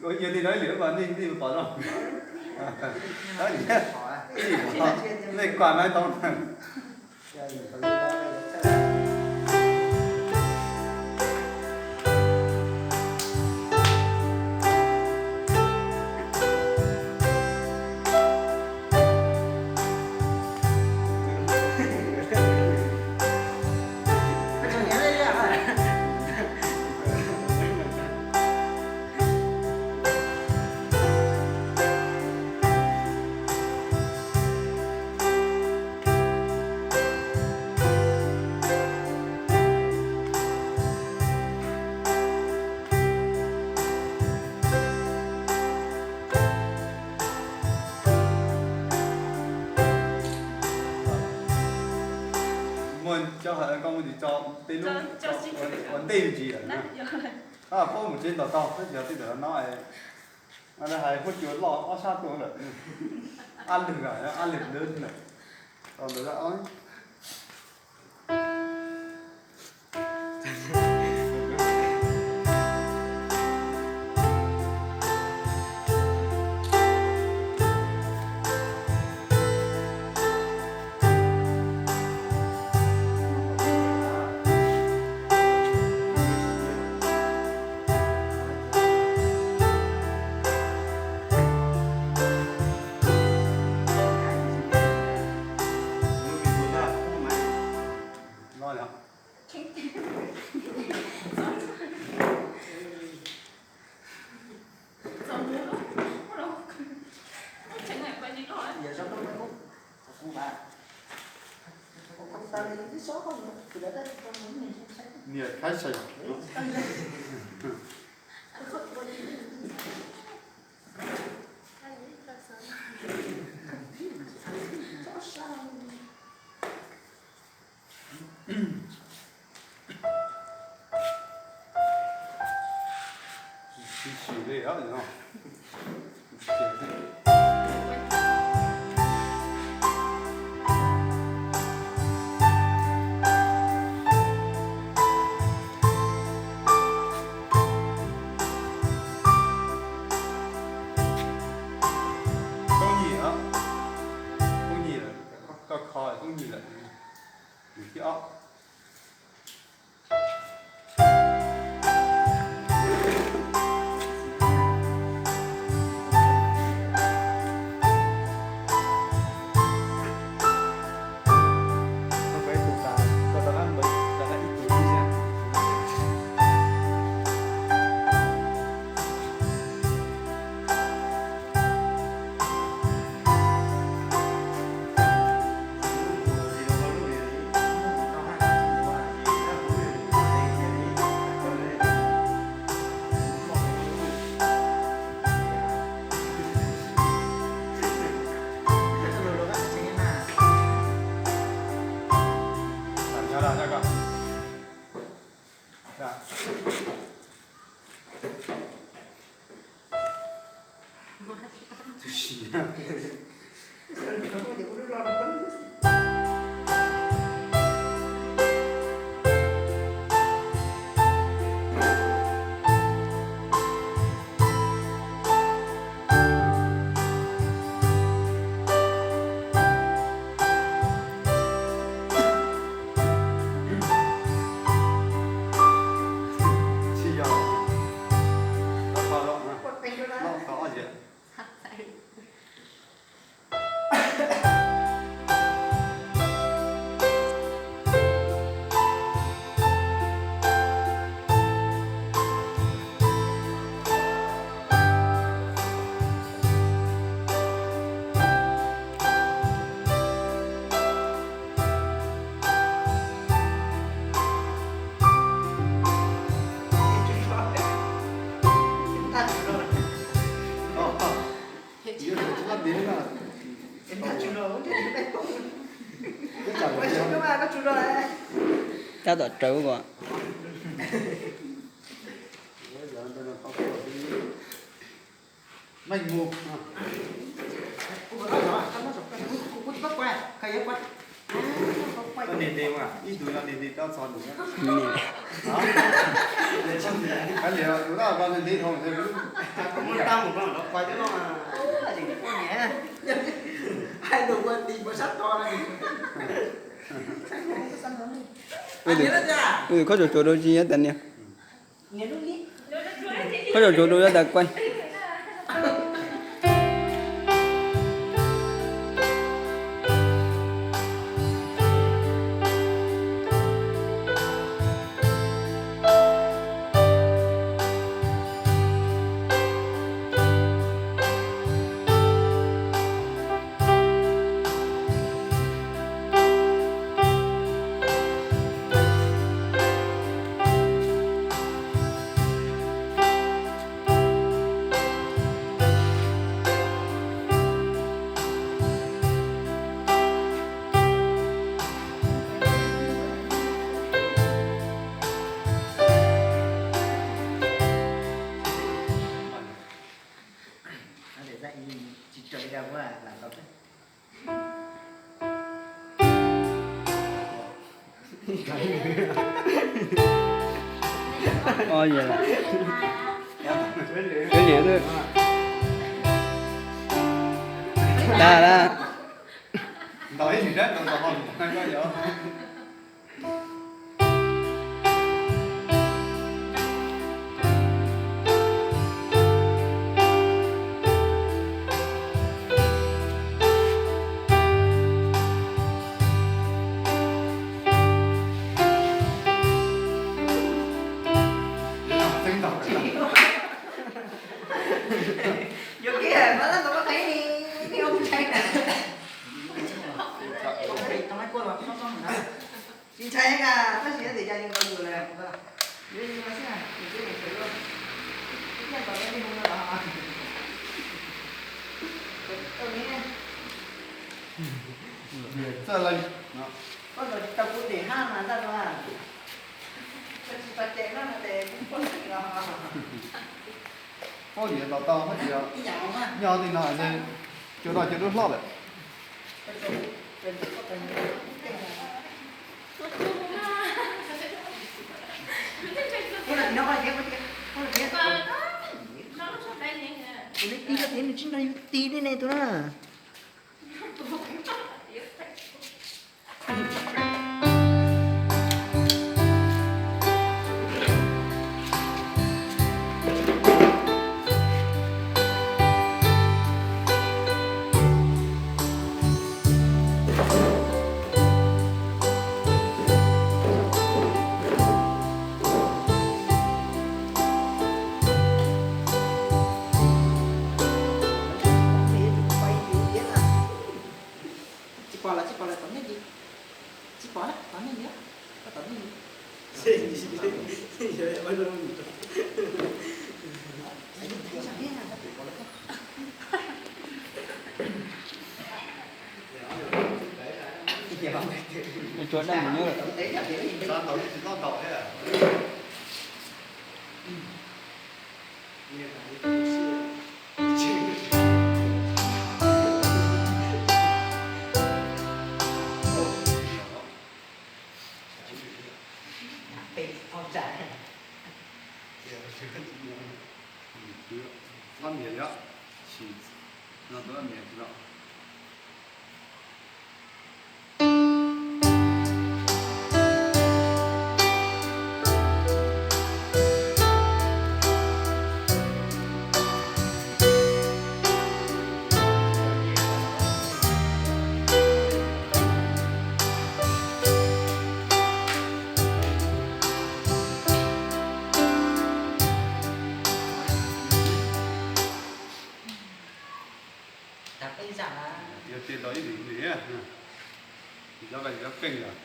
Ua yog li no ib lwm mas nej, nej pom zoo. Nej kuam no tau. Muaj cov hais koj muaj tsis tso tej lub ua ntej me ntsis lawm na. Paub mus tsev ntaus tau, tab sis yog tej ntawm no no hais huab cua loj ob sab tuaj lawm. Ab lwg, ab lwg lawm. Tau ntawd. Niam Thái Sơn. Sim sim li no. Tub nyim, tub nyim lawm, koj kho tub nyim lawm. Thib ob. Tsis yog, los qhov los, los qhov ob yam. Tab tom raws ko. Khob tsuas tsuas rau tsis nyob tas niag. Khob tsuas tsuas rau nyob tas kuaj. Ua li, ua li, ua li. Tag lawm. Yuav kiag mas laj ntawd koj qeeb li, nej ua ntshai na. Tsis ntshai na, tab sis tias yog li ntawd yus lawm, yuav li no xwb, yus twb mus sawv luaj, ib yam nkaus li hu no los. Txawj li, koj tau kuv tim haj mas txaj no, koj tsis tau cem no ces kuv pom xwb los. Paub tias tau tau hab tias nyob tej no cua no cua dub hlob lawm. Kuv li tig no ces nws tsis nrog yus tig li ne tus na. Tsis pom lawm, tsis pom lawm, tom nej li. Tsis pom lawm, tom nej li, koj tom nej li. Tsuas daj mus nyob lawm. Yog tej tau ib lim lim, yog keej yom.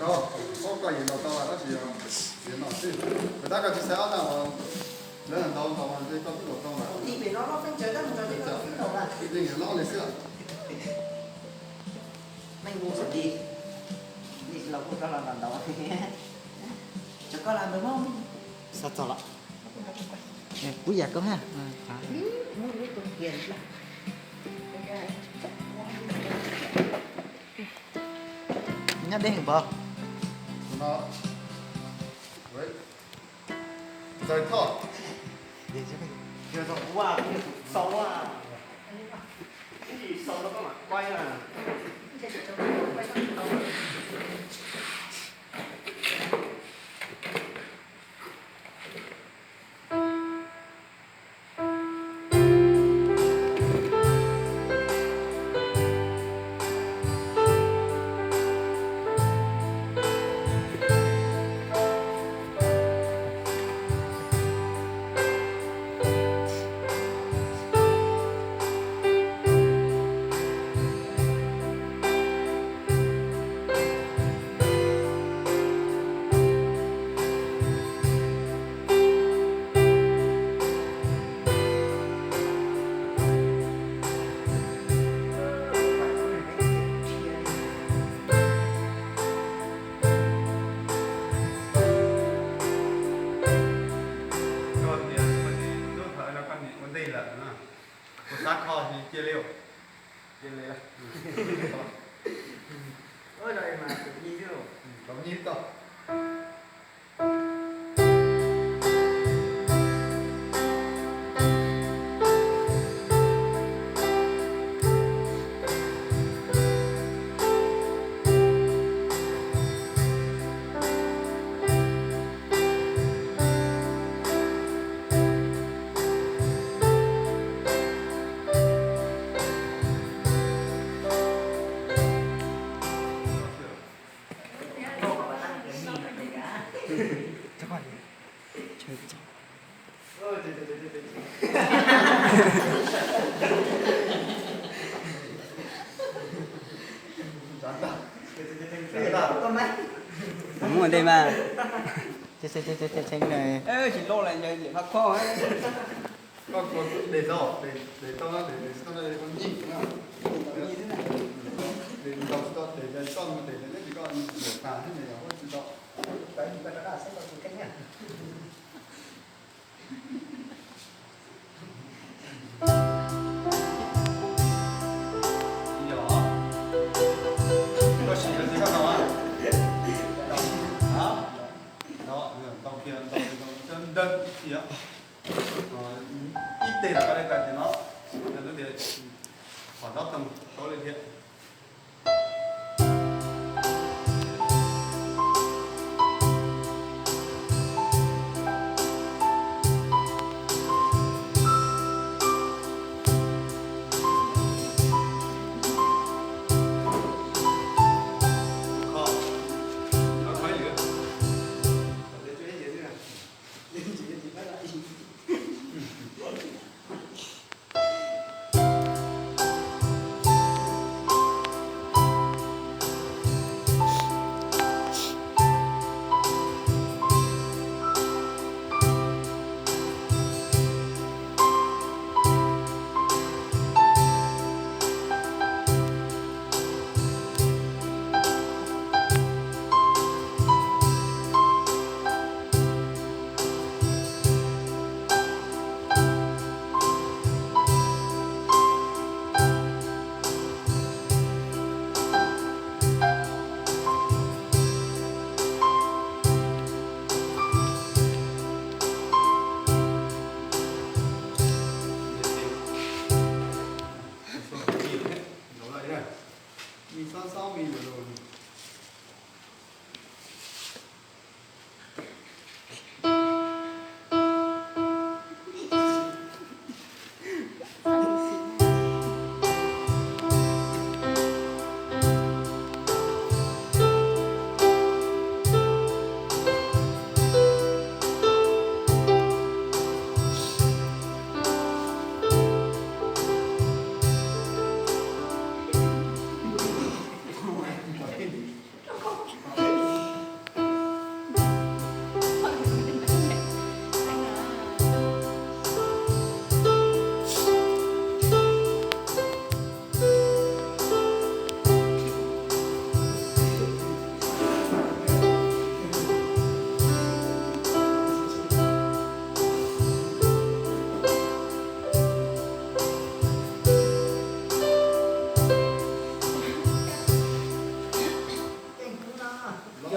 Ob koj yim ntaus tau lawm tab sis yog yim no xwb. Mas tab koj tsis xaiv ob tag uas lawv ntaus ntaus mas ntshe koj twb ntaus tau lawm. Yeej yuav lob li xwb. Meej mus xwb di, nis los kuj rov los ntaus ntaus. Cov koj las ntawd mas. Xav txog lawm. Kuv yam koj ha. Nyob deb heev pov. Ntxawg Thoj. Koj tias koj tsis hlub thaum ub no koj niam ua ntej lawm no, kuv xav kho cia li. Cia li. Ua li mas kaum nyiv xwb. Kaum nyiv tau. Muaj dej mas. Tsis loj li ntawd, koj kho. Koj kho des tau, des tau, des tau, koj nyiam na. Des tau tsis tau, des tau tsis tau, des tau tsis tau, koj nyiam tas thiab nws yog koj tsis tau. Koj sim yog tsis koj tau. Tau kiag, tau ntawd ib teg los koj li tas ces no, lub tias qhov nrob toog tau li thiab.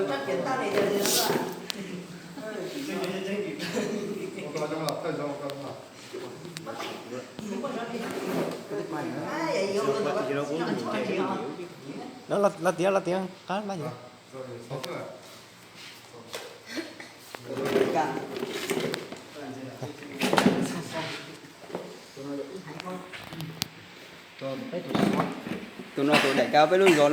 Los tiav, los tiav qab mas. Tus no tus daim kav peb lub zos.